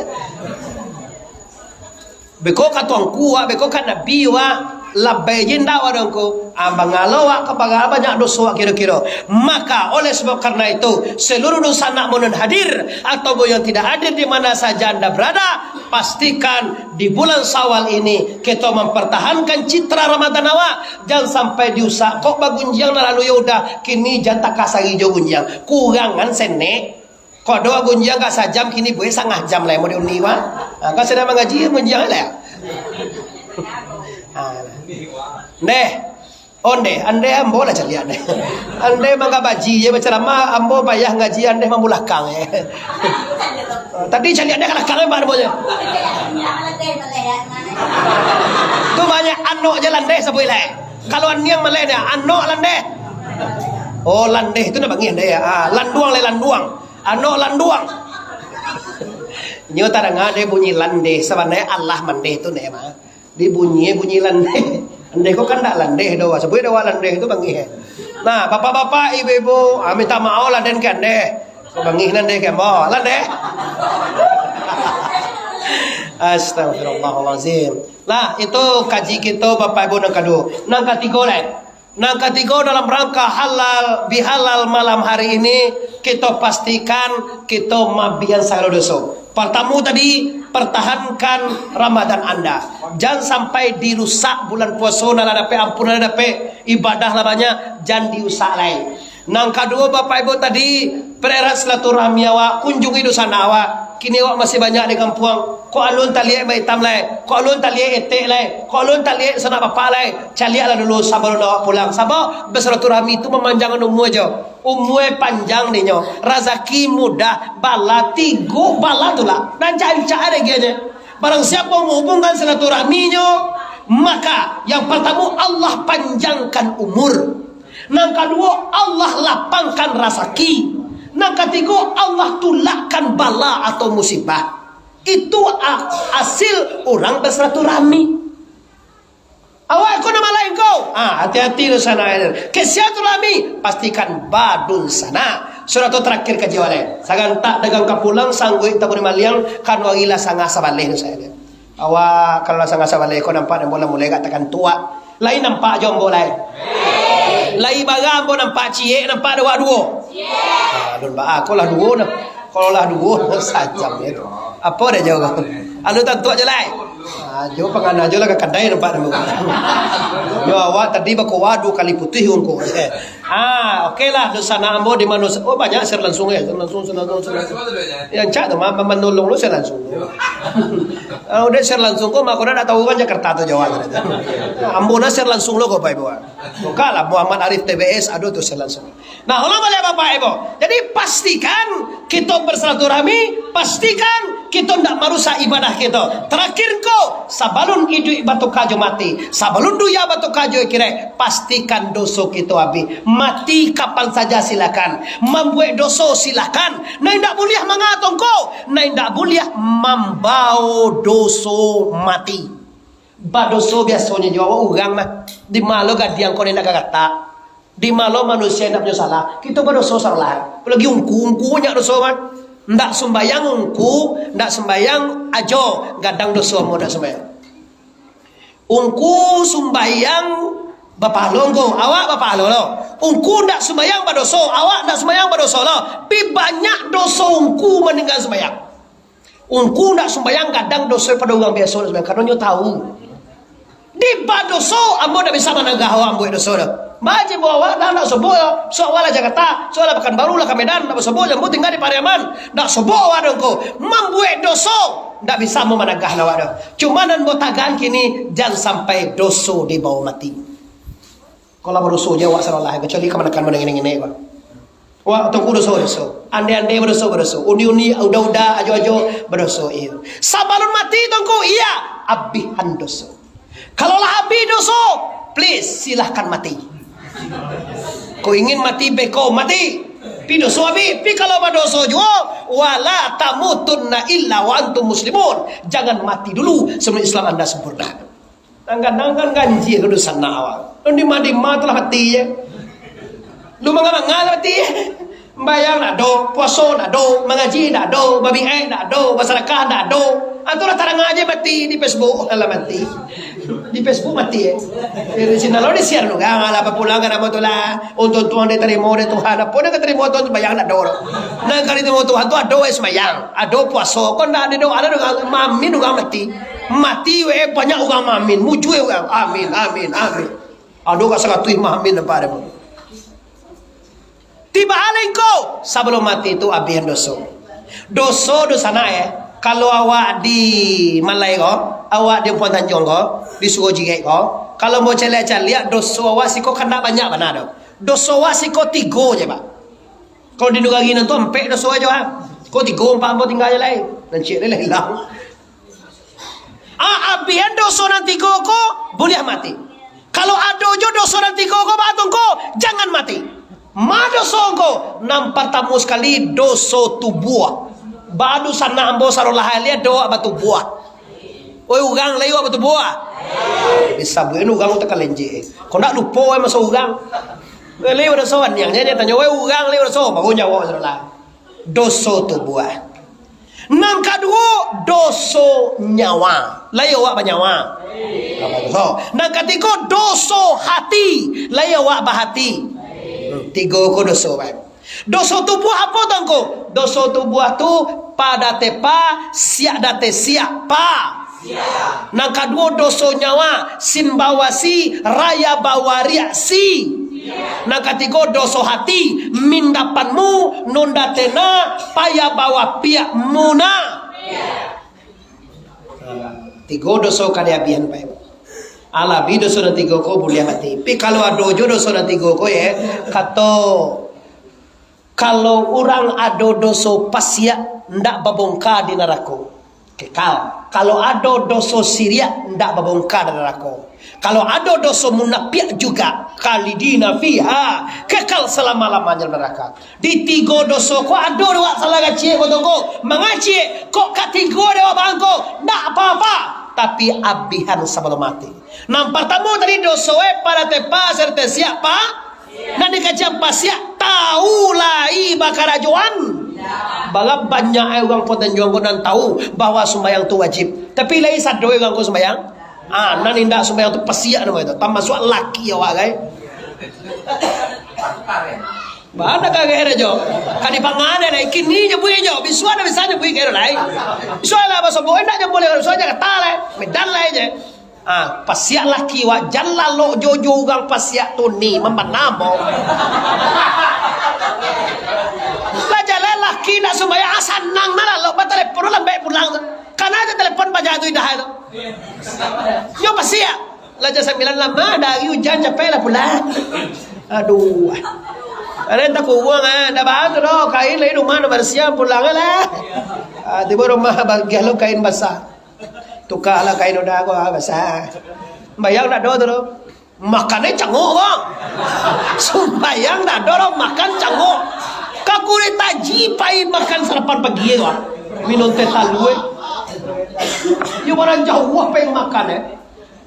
Beko ka tuanku awak, beko ka Nabi awak, labai je indak awak tu. Ah, manga lo awak ka banyak doso awak kiro-kiro. Maka oleh sebab karena itu, seluruh dunsanak nan hadir atau yang tidak hadir di mana saja anda berada, pastikan di bulan Syawal ini, kito mempertahankan citra Ramadan awak. Jan sampai diusak. Kok bagunjiang lah lalu, yo udah, kini jan takah sari jo gunjiang. Kurangan senek. Kok ado gunjiang ka sajam, kini buek sangah jam lai, mau diuni, wah. Ha, kan sadang mangaji, gunjiang lai. Ha. Ndeh. Oh, ndeh, andeh ambo lah caliak, ndeh. Andeh manggabaji je bacaramah, ambo payah ngaji, andeh mamulakang je. Tadi caliak ndeh ka lakang, ambo je. Tu banyak anok je landeh sabuik lai. Kalau aniang maleh dah, anok landeh. Oh, landeh tu nak panggil andeh. Ah, landuang lai, landuang. Anok landuang. Nyo tadanga deh bunyi landeh, sabananyo alah mandeh tu ndeh mah. Di bunyi, bunyi landeh. Andeh ko kan ndak landeh doh. Sabuik doh landeh tu bangih. Nah, bapak-bapak, ibu-ibu, ah, minta maaf lah den kan deh. Ko bangih nan deh kan, boh. Landeh. Astagfirullahalazim. Lah, itu kaji kito bapak ibu nan kaduo. Nan katigo lai. Nan katigo dalam rangka halal bihalal malam hari ini, kito pastikan kito mabian sagalo doso. Partamo tadi, pertahankan Ramadan anda. Jan sampai dirusak bulan puaso, nan lah dapek ampun, nan lah dapek ibadah lah banyak, jan diusak lai. Nan kaduo, bapak ibu tadi, pererat silaturahmi awak, kunjungi dunsanak awak. Kini awak masih banyak di kampuang. Kok alun taliek maitam lai, kok alun taliek etek lai, kok alun taliek sanak bapak lai. Caliaklah dulu sabalun awak pulang. Sabab basilaturahmi tu mamanjangkan umua jo. Umua panjang dinyo, razaki mudah, bala tigo bala tu lah. Rancak-rancak rejekinyo. Barang siapo mahubungkan silaturahminyo, maka yang partamo, Allah panjangkan umur. Nan kaduo, Allah lapangkan razaki. Nan katigo, Allah tulakkan bala atau musibah. Itu a-, asil urang basilaturahmi. Awak ko nan malain ko. Ah, hati-hati tu sanak. Ka silaturahmi, pastikan badunsanak. Sudah tu tarakhir kaji awak lai. Sagantak dagang ka pulang, sangguik taburi maliang, kanuari lah sangah sabaleh tu sanak. Awak kalau lah sangah sabaleh ko nampak ambo lah mulai agak takantuak. Lai nampak jo ambo lai. Lai bara ambo nampak ciek, nampak dek awak duo. Ah, alun baa, ko lah duo nah. Kalau lah duo, sajam itu. Apo dah jauh? Alun tantuak jo lai. Ah, jo pangana jo lah ka kadai nampak tu. Yo, awak tadi bakoa duo kali putuih ungku. Ah, oke lah, dunsanak ambo di mano sa-, oh, banyak share langsung ya, share langsung, share langsung, share langsung. Yang cak tu mah manolong lu share langsung. Kalau udah share langsung ko, mako dah tahu kan Jakarta tu Jawa tu. Ambo nah share langsung lo ko, Bapak Ibu. Buka lah Muhammad Arif T B S, aduh tu share langsung. Nah, ulang baliak Bapak Ibu. Jadi, pastikan kito bersilaturahmi, pastikan kito ndak marusak ibadah kito. Tarakhir ko, sabalun iduik batuka jo mati, sabalun dunia batuka jo akhirat, pastikan doso kito abih. Mati kapan saja silakan, mambuek doso silakan. Nan indak buliah mangatongko, nan indak buliah mambao doso mati. Badoso biasonyo jo awak urang mah. Di ma lo gadiang ko nan indak gagatak. Di ma lo manusia indak punyo salah, kito badoso salah. Apolai ungku, ungku banyak doso mah. Ndak sumbayang ungku, ndak sumbayang ajo, gadang doso amuah ndak sumbayang. Ungku sumbayang bapahalo ungku, awak bapahalo lo. Ungku ndak sumbayang badoso, awak ndak sumbayang badoso lo. Pi banyak doso ungku maningga sumbayang. Ungku ndak sumbayang gadang doso pado urang biaso ndak sumbayang, karano nyo tahu. Di badoso, ambo ndak bisa managah awak mambuek doso doh. Maji ambo awak dah ndak sobok yo. So awak lah Jakarta, so lah Pakanbaru, lah ka Medan, ndak basobok, ambo tingga di Pariaman. Ndak sobok awak doh ko. Mambuek doso, ndak bisa ambo managah awak doh. Cuma nan ambo tagahan kini, jan sampai doso dibawa mati. Kalau badoso je awak salah, kecuali kamanakan manengek-nengek, Pak. Wah, Tuangku doso, doso. Ande-ande badoso, badoso. Uni-uni, uda-uda, ajo-ajo, badoso, iyo. Sabalun mati, Tuangku, iya, abihan doso. Kalau lah abih doso, please, silahkan mati. Kau ingin mati, beko mati. Pi doso abih, pi kalau badoso juo, wala tamutunna illa wa antum muslimun. Jangan mati dulu sebelum Islam Anda sempurna. Kadang-kadang kan ganjia ka dunsanak awak. Lu dima-dima tu lah mati je. Lu manga-manga lah mati je. Sumbayang ndak ado, puaso ndak ado, mangaji ndak ado, babiaik ndak ado, basadakah ndak ado. Ah, tu lah tarang aja mati di Facebook, lah mati. Di Facebook mati je. Di siko lo di-share urang, alah, bapulang ka namo tu lah. Untuang-untuang ditarimo dek Tuhan. Apo nan ka tarimo Tuhan, sumbayang ndak ado. Nan ka ditarimo Tuhan tu ado, eh, sumbayang. Ado puaso, kok ndak ado doa, ado urang maamin urang mati. Mati we, banyak urang maamin, mujua urang, amin, amin, amin. Ado ka saratuih maamin nampak ado. Tibo alai ko, sabalun mati tu abihan doso. Doso, dunsanak, eh. Kalau awak di Malai ko, awak di Ampuang Tanjuang ko, di Surau Jigek ko, kalau mau caliak-caliak, doso awak siko kan ndak banyak bana do. Doso awak siko tigo je, Pak. Kalau di nagari nan tu ampek doso ajo, ah. Ko tigo, ampak ambo tingga je lai. Nan ciek lai lah ilang. Ah, abihan doso nan tigo ko, buliah mati. Kalau ado jo doso nan tigo ko, baa Tuangku, jangan mati. Ma doso ko, nan partamo sakali, doso tubuah. Baa dunsanak ambo sarolah alia doa batubuah. Oi urang, lai awak batubuah? Disabuikan urang tu takalenjek. Kok ndak lupo ai maso urang. Lai badoso baniang je, tanyo, "Wai urang, lai badoso?" Baru nyawo sudah lah. Doso tubuah. Nan kaduo, doso nyawa. Lai awak banyawa? Ndak badoso. Nan katigo, doso hati. Lai awak bahati? Hmm, tigo ko doso, baik. Doso tubuah apo, Tuangku? Doso tubuah tu, pa date pa, siak date siak pa. Siak. Nan kaduo doso nyawa, sin bawa si, raya bawa riak si. Siak. Nan katigo doso hati, min dapan mu, nun date na, paya bawa piak mu na. Tigo doso ka diabihan, Pak Ibu. Alabi doso nan tigo ko buliah mati. Tapi kalau ado jo doso nan tigo ko, ya, kato, kalau urang ado doso pasiak, ndak babongka di narako. Kekal. Kalau ado doso siriak, ndak babongka di narako. Kalau ado doso munapiak juga, khalidina fiha, kekal salama-lamanya di naraka. Di tigo doso ko ado dek awak salah ngacik ko tu ko. Mangacik, kok ka tigo dek awak bangko, ndak apa-apa. Tapi abihan sabalum mati. Nan partamo tadi doso e pada tepa serta siap, Pak. Nan dikacian pasiak, tau lai bakarajoan. Bala banyak e urang Kota Tanjuang ko nan tau bahwa sumbayang tu wajib. Tapi lai sado e urang ko sumbayang. Ah, nan indak sumbayang tu pasiak namo itu. Tamasuak laki awak, kai. Bana ka gere jo. Ka dipangan deh, kini nyebuik jo. Bisuak dah bisa nyebuik gere lai. Bisuak lah basobok, indak nyebuik lai. Bisuak Jakarta lai. Medan lai je. Ah, pasiak laki wak, jan lalok jojo urang pasiak tu ni, mambana mo. Lah jalan laki nak sumbayang, ah, sanang nah lalok, batalepon lambek pulang tu. Kana aja telepon paja tu indah tu. Nyo pasiak. Lah jam sambilan lama, dari ujan capek lah pulang. Aduh. Ada yang tak kurang ah, ndak bagus doh, kain lai rumah nak barsiah pulang lah. Ah, tiba rumah bagian lo kain basah. Tukalah kain udah ko, ah, basah. Bayang ndak do tu, do. Makan e cangok ko. Sumbayang ndak do, do, makan cangok. Ka kurek taji pai makan sarapan pagi ko. Minum teh talua e. Yo barang jauah pai makan e.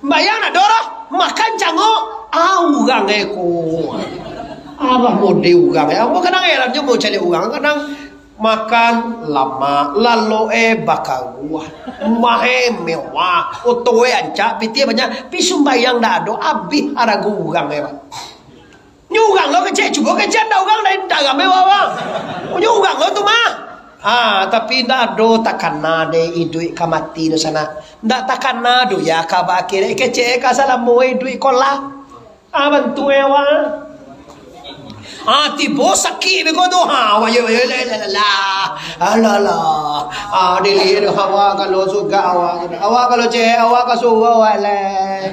Bayang ndak do, do, makan cangok. Ah, urang e ko. Alah mode urang e. Ambo kadang heran juo caliak urang. Kadang makan lamak, lalok e bakaruah, rumah e mewah, oto e rancak, pitih banyak, pi sumbayang ndak ado, abih arago urang e, Pak. Nyo urang lo kecek, cubo kecek ndak urang dari dalam e, Pak. Nyo urang lo tu mah. Ah, tapi ndak ado takana dek iduik ka mati tu sanak. Ndak takana doh ya ka ba akhirat, kecek ka salamo iduik ko lah. Ah, bantu e awak. Ah, tibo sakik beko tu. Ha, wayo, wayo, la, la, la, la. Alah, lah. Ah, diliek tu awak kalau suka awak. Awak kalau cek, awak ka surau awak lai.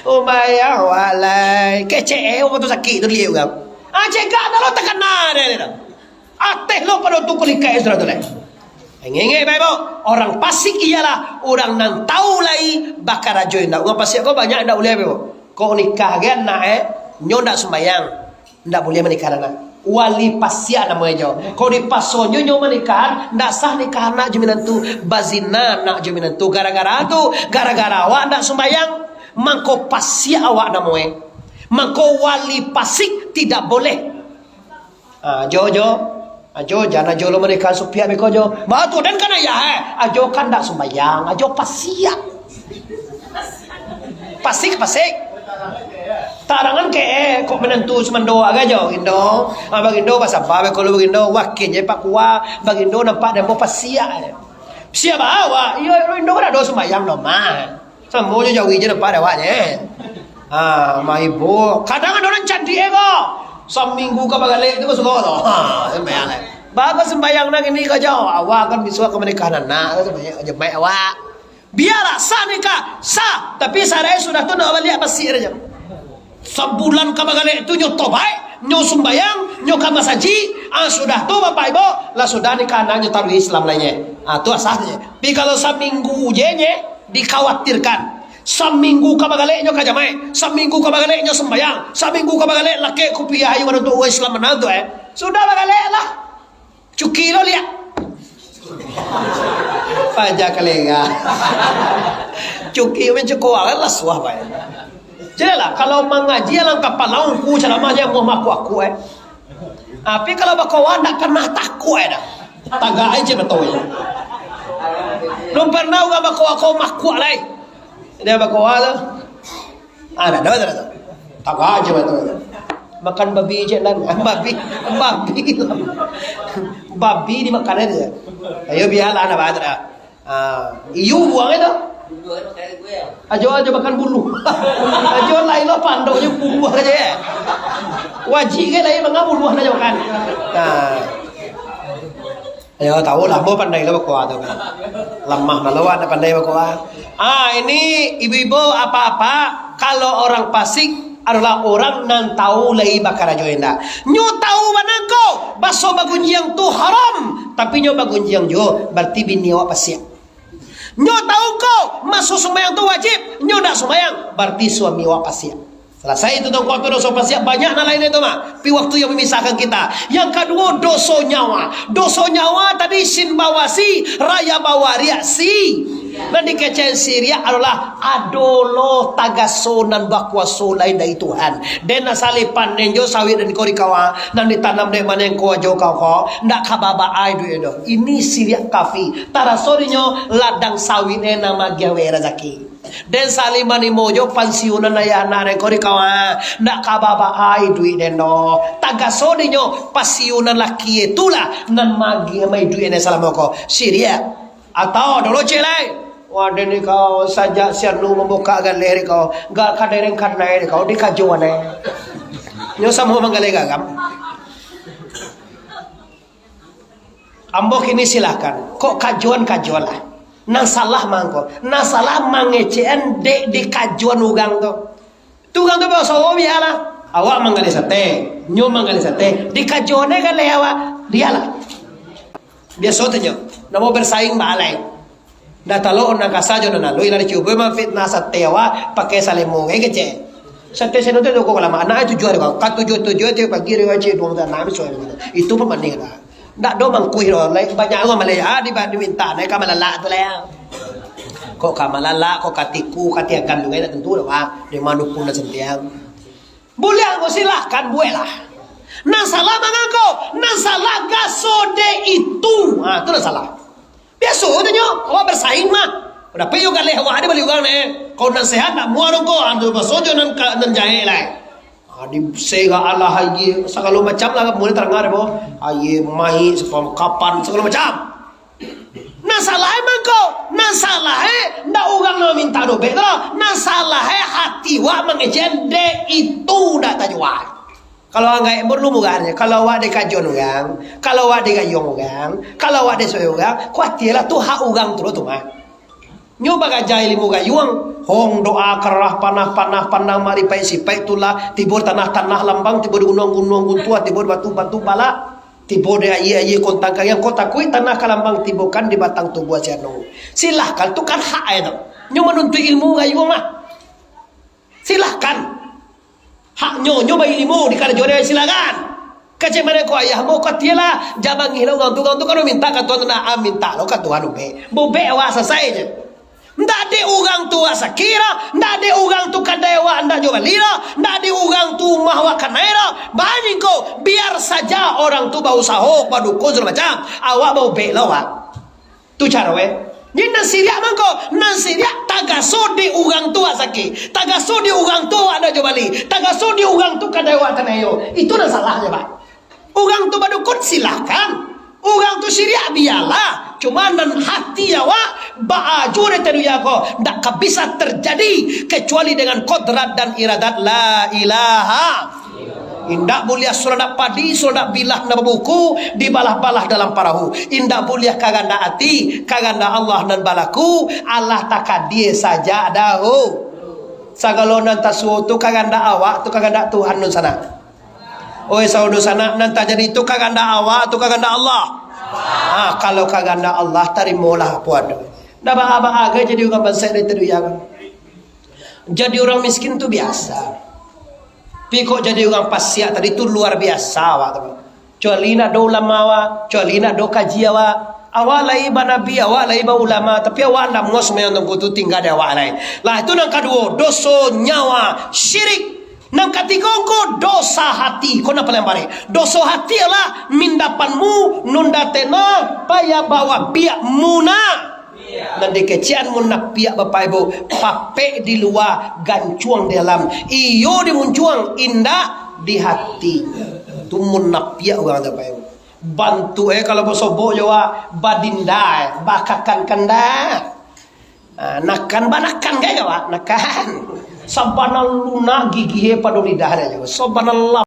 Umbayang awak lai. Kecek e, awak tu sakik tu diliek urang. Ah, cegak dah lo takana dek e tu. Ateh lo pado tu kulikai sudah tu lai. Ingek-ingek bae, Buk. Orang pasik ialah urang nan tau lai bakarajo indak. Urang pasik ko banyak indak buliah, Buk. Kok nikah ge anak e, nyo ndak sumbayang, ndak buliah manikah anak. Wali pasiak namo e jo. Kok dipasonyo nyo manikah, ndak sah nikah anak jo minantu, bazina anak jo minantu. Gara-gara tu, gara-gara awak ndak sumbayang, mangko pasiak awak namo e. Mangko wali pasik tidak boleh. Ah, jo, jo. Ah, jo, jan ajo lo manikahan supiak beko jo. Ba tu den kan ayah e. Ajo kan ndak sumbayang, ajo pasiak. Pasik, pasik. Tarangan ke e, kok minantu sumando aga jo, Bagindo. Ah, Bagindo basaba beko lo Bagindo. Wakin je Pak Kua, Bagindo nampak den bo pasiak. Siap awak. Iyo, Bagindo kan ado sumbayang no mah. Samo jo jawi je nampak dek awak je. Ha, maibo. Kadang ado urang candik e ko. Saminggu ka bagalek tu ko suko tu. Ha, sambayang lai. Bagus sambayang nak ini ko jo. Awak kan bisuak ka manikahan anak tu sambayang jamaik awak. Bialah sah nikah, sah. Tapi sarai sudah tu nak baliak pasik aja. Sabulan ka bagalek tu nyo tobaik, nyo sumbayang, nyo ka masajik. Ah, sudah tu Bapak Ibu, lah sudah nikah anak nyo taruih Islam lai nye. Ah, tu asah je. Tapi kalau saminggu je nye, dikhawatirkan. Saminggu ka bagalek nyo ka jamaik, saminggu ka bagalek nyo sumbayang, saminggu ka bagalek lakek kupiah ayu manuntuk urang Islam manantu, eh. Sudah bagalek lah. Cuki lo liak. Paja kalenga. Cuki main cuko kan lah suah bae. Jadi lah, kalau mangaji alang kapala ungku ceramah je muah maku-aku, eh. Tapi kalau bakoa ndak pernah takut, eh, dah. Tagak aja betul. Belum pernah urang bakoa-koa makuak lai. Dia bakoa tu. Ah, dah, dah, dah, dah. Tagak aja betul. Makan babi je lah. Babi, babi lah. Babi dimakan aja. Ayo biarlah, dah, dah. Ah, iyo buang itu. Ajo, ajo makan bulu. Ajo lain lo pandok je bulu aja ya. Wajik ke lain manga bulu aja makan. Nah. Yo, tahu lah, ambo pandai lah bakoa tu kan. Lamah malah awak ndak pandai bakoa. Ah, ini ibu-ibu, apak-apak, kalau orang Pasik adalah orang nan tahu lai bakarajo indak. Nyo tahu bana ko, baso bagunjiang tu haram, tapi nyo bagunjiang juo, berarti bini awak Pasik. Nyo tahu ko, maso sumbayang tu wajib, nyo ndak sumbayang, berarti suami awak Pasik. Salasai itu tongko tu doso Pasik, banyak nan lain itu mah. Tapi waktu yang memisahkan kita. Yang kaduo, doso nyawa. Doso nyawa tadi sin bawasi, raya bawariak si. Nan dikecek siriak adalah ado lo tagaso nan bakuaso lain dari Tuhan. Den asali panen jo sawit den ko di kawa, nan ditanam dek manengko ajo kau ko, ndak ka babaai duit doh. Ini siriak kafi. Taraso dinyo ladang sawit eh nan magiah we razaki. Den sali manimo jo pansiunan ayah anak den ko di kawan, ndak ka babaai duit den doh. Tagaso dinyo pansiunan laki e tu lah nan magiah mai duit den salamo ko. Siriak. Atau dolo cek lai. Wah, den ni kau sajak si anu mambukak galeh di kau, gak ka dereng kanai di kau, di kajuan eh. Nyo samo manggaleh gagam. Ambo kini silahkan. Kok kajuan, kajuan lah. Nan salah mangko. Nan salah mangecekan dek di kajuan urang tu. Tu urang tu baso, "Oh, bialah. Awak manggaleh sate, nyo manggaleh sate. Di kajuan e galeh awak. Bialah." Biaso tu nyo. Namo bersaing baalai. Ndak talok nan kasa jo nan aluih lah dicubo mafitnah sate awak pakai salemo, eh, kecek. Sate seno tu toko lama, anak e tujuah hari, ka tujuah-tujuah tiap pagi hari wajib duo anak bisuak hari. Itu pun manih lah. Ndak do mangkuih do, lai banyak urang maleh, ah, di, diminta naik ka malalak tu lah. Kok ka malalak, kok ka tiku, ka tiagan tu kan ndak tentu doh, ah. Di mano pun lah sentiang. Buliah ko silahkan bueklah. Nan salah mangangko, nan salah gaso dek itu. Ha, tu nan salah. Biaso tu nyo, awak bersaing mah. Dapek yo galeh awak ado bali urang ne. Kau nan sehat nak mua dong ko, ando baso jo nan ka, nan jahek lai. Ha, di sega alah aie, sagalo macam lah, mulai tarang ado, aie, mahi, sepam, kapan, sagalo macam. Nan salah e mangko, nan salah e ndak urang nan minta dobek tu, nan salah e hati wak mangecekan dek itu ndak tajua. Kalau anggaik murlu murah nyo, kalau awak dikajon urang, kalau awak digayuang urang, kalau awak disuai urang, kuatialah tu hak urang tu lo tu mah. Nyo bagaja ilmu gayuang, hong doa karah panah-panah pandang maripaik sipaik tulah, tibo tanah-tanah lambang, tibo di gunuang-gunuang guntuah, tibo di batu-batu balak, tibo di aia-aia kontang kariang, kau takuik tanah kalambang tibokan di batang tubuah si anu. Silahkan, tu kan hak e tu. Nyo manuntuik ilmu gayuang mah. Silahkan. Haknyo, nyo bailmu di karajo den, silahkan. Kecek mano ko ayahmu, ko tialah, jan bangih lah urang tu, urang tu kan minta ka Tuhan tu, nah, ah, minta lo ka Tuhan ubek. Bubek awak sasai je. Ndak dek urang tu wak sakik doh, ndak dek urang tu kadai wak ndak jo bali doh, ndak dek urang tu umah wak kanai doh. Baa nyo ko, biar saja orang tu bausaho, badukun sagalo macam. Awak baubek lo wak. Tu caro e. Jadi nan siriak mangko, nan siriak tagaso di urang tu wak sakik, tagaso di urang tu wak ndak jo bali, tagaso di urang tu kadai wak tanai yo. Itu nan salah nyo, Pak. Urang tu badukun, silahkan. Urang tu siriak, bialah. Cuma nan hati awak, baa juo dari tadunia ko, ndak ka bisa terjadi kecuali dengan kodrat dan iradat la ilaha. Indak buliah suradak padi, suradak bilah nan babuku, dibalah-balah dalam parahu. Indak buliah kagandak ati, kagandak Allah nan balaku, alah takadie sajak dahulu. Sagalo nan tasuo tu kagandak awak, tu kagandak Tuhan dunsanak. Oi saudara sanak, nan tajadi tu kagandak awak, tu kagandak Allah. Ha, kalau kagandak Allah, tarimolah apo ado. Ndak baa-baa gai jadi urang bansaik dari tadunia kan. Jadi urang miskin tu biasa. Tapi kok jadi urang pasiak tadi tu luar biasa awak tu. Kecuali nak do ulama awak, kecuali nak do kaji awak. Awak lai banabi, awak lai baulama, tapi awak ndak muas sumbayang tungku tu tingga di awak lai. Lah itu nan kaduo, doso nyawa, syirik. Nan katigo ko dosa hati, ko nan paling barek. Doso hati alah mindapanmu, nunda tena, payah bawa piak muna. Nan dikecekan munapiak, Bapak Ibu, papek di lua, gancuang di dalam. Iyo di muncuang, indak di hati. Tu munapiak urang tu, Bapak Ibu. Bantuk e kalau basobok jo wak, badinda e, bakakan kanda. Ah, nakan banakan gai jo wak, nakan. Sabana lunak gigi e pado lidah e jo. Sabana